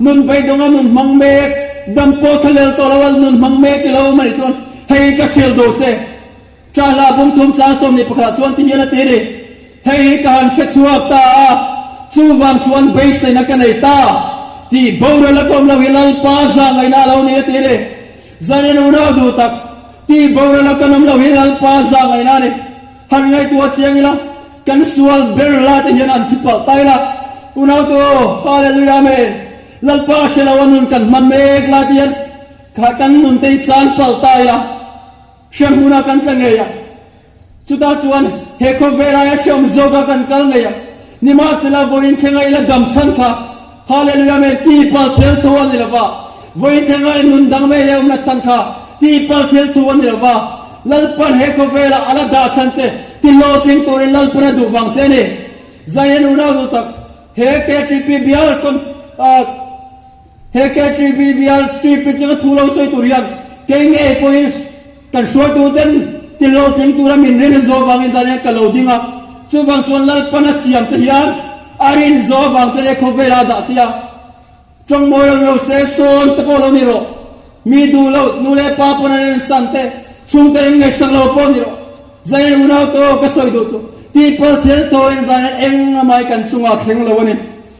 Nun beidawnga nun hmang mek, dam pawh thalel tawh lo a nun hmang mek i lo awm a nih chuan hei ka hrilh duh che. Ṭahla bungthum chang 11 ah chuan ti hian a ti a ni, Hei hi ka han hre chhuak ta a, chuvang chuan beiseina ka nei ta tih boral a kawm lo hi Lalpa zahngaihna a lo ni a ti a ni. Zanin unau duh tak, tih boral a kan awm lo hi Lalpa zahngaihna a ni. Han ngaihtuah chiang ila, kan sual ber la te hian an thi palh ta ila, unau tu, Hallelujah Amen, Lalpa hre lo a nun kan hman mek lai te hian kha kan nun te hi chan palh ta ila, Hrem hmunah kan tla ngei a, chutah chuan he khawvel aia hreawm zawkah kan kal ngei a, nimahsela vawiin thlenga ila dam chhan kha Hallelujah Amen tihpalh thil thu a ni lo va, vawiin thlenga i nun dang mai leh awmna chhan kha tihpalh thil thu a ni lo va, Lalpan he khawvelah a la dah chhan che ti hlawhtling turin Lalpan a duh vang che a ni. Zain unau duh tak he KTP bial con He KTP bial street picture a thu lo sawi tur hian kei ngei pawhin kan hruaitu ten ti lo tling tura min rin zawh vangin zan hian ka lo ding a, chuvang chuan Lalpan a siam che hian a rin zawh avang che leh khawvela a dah che a, tawng mawi lo lo se sawn te pawh lo ni rawh, mi duh lo nu leh pa pawn an ensan te, chhungte in ngaihsak lo pawh ni rawh, Zain unau tawh ka sawi duh chu tihpalh thil tawhin zan hian eng amai kan chungah thleng lo a ni.